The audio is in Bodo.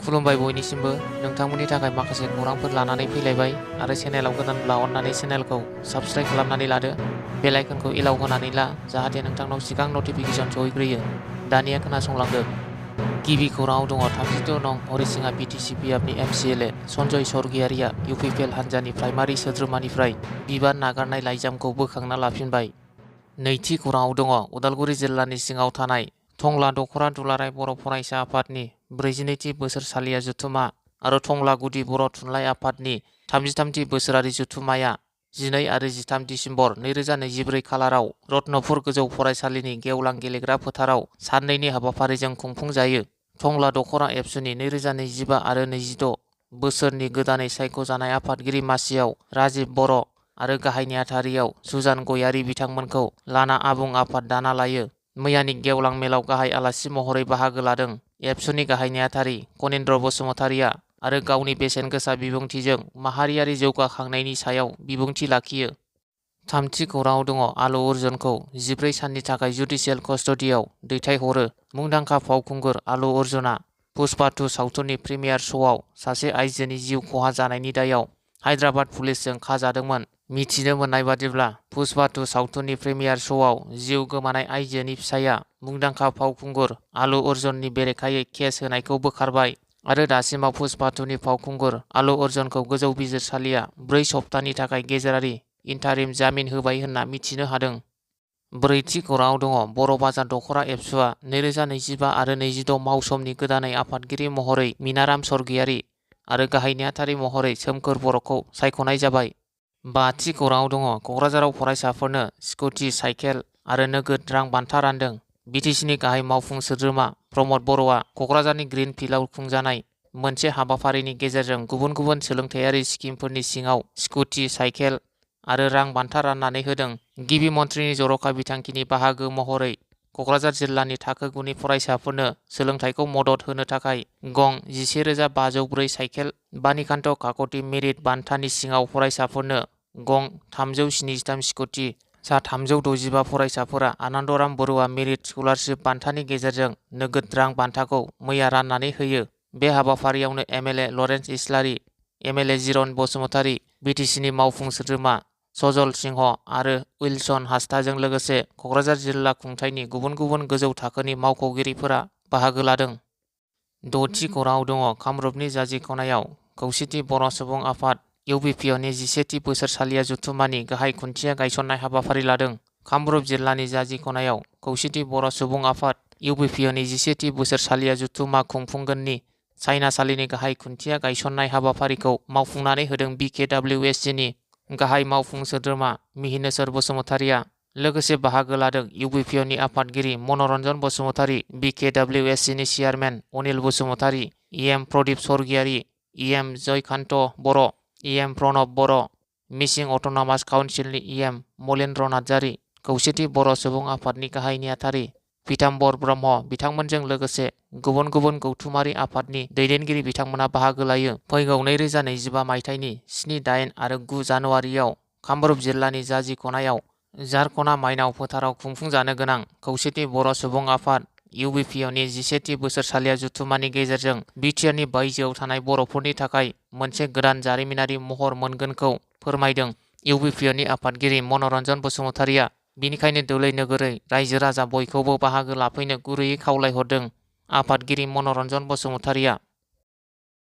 खुलुमबाय बयनिसिमबो नोंथांमोननि थाखाय माखासे खौरांफोर लानानै फैलायबाय आरो चेनेलाव गोदानब्ला अन्नानै चेनेलखौ साबस्क्राइब खालामनानै लादो बेल आइकनखौ एलाउ होनानै ला जाहाथे नोंथांनाव सिगां नटिफिकेसन सहैग्रोयो। दानिया खोनासंलांदो। गिबि खौराङाव दङ 32 नं हरिसिङा BTCPAबनि MCLA सन्जय सरगियारिया UPPL हान्जानि प्राइमारि सोद्रोमानिफ्राय बिबान नागारनाय लाइजामखौ बोखांना लाफिनबाय। नैथि खौराङाव दङ उदालगुरि जिल्लानि सिङाव थानाय टंला दख'रा दुलाराय बर' फरायसा आफादनि 42थि बोसोरसालिया जथुमा आरो टंला गुदि बर' थुनलाइ आफादनि 33थि बोसोरारि जथुमाया 12 आरो 13 दिसेम्बर 2024 खालाराव रत्नपुर गोजौ फरायसालिनि गेवलां गेलेग्रा फोथाराव साननैनि हाबाफारिजों खुंफुंजायो। टंला दख'रा एबसुनि 2025 आरो 26 बोसोरनि गोदानै सायख'जानाय आफादगिरि मासियाव राजिब बर' आरो गाहाय नेहाथारियाव सुजान गयारि बिथांमोनखौ लाना आबुं आफाद दाना लायो। मैयानि गेवलां मेलाव गाहाय आलासि महरै बाहागो लादों एबसुनि गाहाय नेहाथारि कनिन्द्र बसुमतारिया आरो गावनि बेसेन गोसा बिबुंथिजों माहारियारि जौगाखांनायनि सायाव बिबुंथि लाखियो। थामथि खौराङाव दङ आलु अर्जुनखौ 14 साननि थाखाय जुडिशियेल कस्टडियाव दैथायहरो। मुंदांखा फावखुंगुर आलु अर्जुना पुष्पा 2 सावथुननि प्रिमियार श'आव सासे आइजोनि जिउ खहा जानायनि दायाव हायद्राबाद पुलिसजों खाजादोंमोन। मिथिनो मोननाय बादिब्ला पुष्पा 2 सावथुननि प्रिमियार श'आव जिउ गोमानाय आइजोनि फिसायआ मुंदांखा फावखुंगुर आलु अर्जुननि बेरेखायै केस होनायखौ बोखारबाय आरो दासिमाव पुष्पा 2नि फावखुंगुर आलु अर्जुनखौ गोजौ बिजिरसालिया 4 सप्तानि थाखाय गेजेरारि इन्टारिम जामिन होबाय होनना मिथिनो हादों। ब्रैथि खौराङाव दङ बर' बाजार दख'रा एबसुआ 2025 आरो 26 मावसमनि गोदानै आफादगिरि महरै मिनाराम सरगियारि आरो गाहाय नेहाथारि महरै सोमखोर बर'खौ सायख'नाय जाबाय। बाथि खौराङाव दङ क'क्राझाराव फरायसाफोरनो स्कुटि साइकेल आरो नोगोद रां बान्था रानदों। बिटिसिनि गाहाय मावफुं सोद्रोमा प्रमद बर'आ क'क्राझारनि ग्रिन फिल्डआव खुंजानाय मोनसे हाबाफारिनि गेजेरजों गुबुन गुबुन सोलोंथायारि स्किमफोरनि सिङाव स्कुटि साइकेल आरो रां बान्था राननानै होदों। गिबि मन्थ्रिनि जर'खा बिथांखिनि बाहागो महरै क'क्राझार जिल्लानि थाखो 9नि फरायसाफोरनो सोलोंथाइखौ मदद होनो थाखाय गं 11,504 साइकेल बानिकान्त काकति मेरिट बान्थानि सिङाव फरायसाफोरनो गं 373 स्कुटि सा 365 फरायसाफोरा आनन्दराम बरुवा मेरिट स्कलारशिप बान्थानि गेजेरजों नोगोद रां बान्थाखौ मैया राननानै होयो। बे हाबाफारियावनो MLA लरेन्स इस्लारि, MLA जिरन बसुमतारि, बिटिसिनि मावफुं सोद्रोमा सजल सिंह आरो उइलसन हास्ताजों लोगोसे क'क्राझार जिल्ला खुंथायनि गुबुन गुबुन गोजौ थाखोनि मावख'गिरिफोरा बाहागो लादों। द'थि खौराङाव दङ कामरुपनि जाजि खनायाव खौसेथि बर' सुबुं आफाद UPPनि 11थि बोसोरसालिया जथुमानि गाहाय खुन्थिया गायसननाय हाबाफारि लादों। कामरुप जिल्लानि जाजि खनायाव खौसेथि बर' सुबुं आफाद UPPनि 11थि बोसोरसालिया जथुमा खुंफुंगोननि सायनासालिनि गाहाय खुन्थिया गायसननाय हाबाफारिखौ मावफुंनानै होदों BKWSGनि गाहाय मावफुं सोद्रोमा मिहिनेश्वर बसुमतारिया। लोगोसे बाहागो लादों UPPनि आफादगिरि मनरन्जन बसुमतारि, BKWSGनि chairman Anil Basumatary, EM Pradip Sargiary, EM Jayakanta Boro', EM Pranab Boro', Mising autonomous काउन्सिलनि EM मलेन्द्र नार्जारि, खौसेथि बर' सुबुं आफादनि गाहाय नेहाथारि पीताम्बर ब्रह्म बिथांमोनजों लोगोसे गुबुन गुबुन गौथुमारि आफादनि दैदेनगिरि बिथांमोना बाहागो लायो। फैगौ 2025 मायथाइनि 7, 8 आरो 9 जानुवारियाव कामरुप जिल्लानि जाजि खनायाव झारखना माइनाव फोथाराव खुंफुंजानो गोनां खौसेथि बर' सुबुं आफाद UPPनि 11थि बोसोरसालिया जथुमानि गेजेरजों बिटिआरनि बायजोआव थानाय बर'फोरनि थाखाय मोनसे गोदान जारिमिनारि महर मोनगोनखौ फोरमायदों UPPनि आफादगिरि मनरन्जन बसुमतारिया। बिनिखायनो दोलै नोगोरै रायजो राजा बयखौबो बाहागो लाफैनो गुरैयै खावलायहरदों। आफादगिरि मनरन्जन बसुमतारिया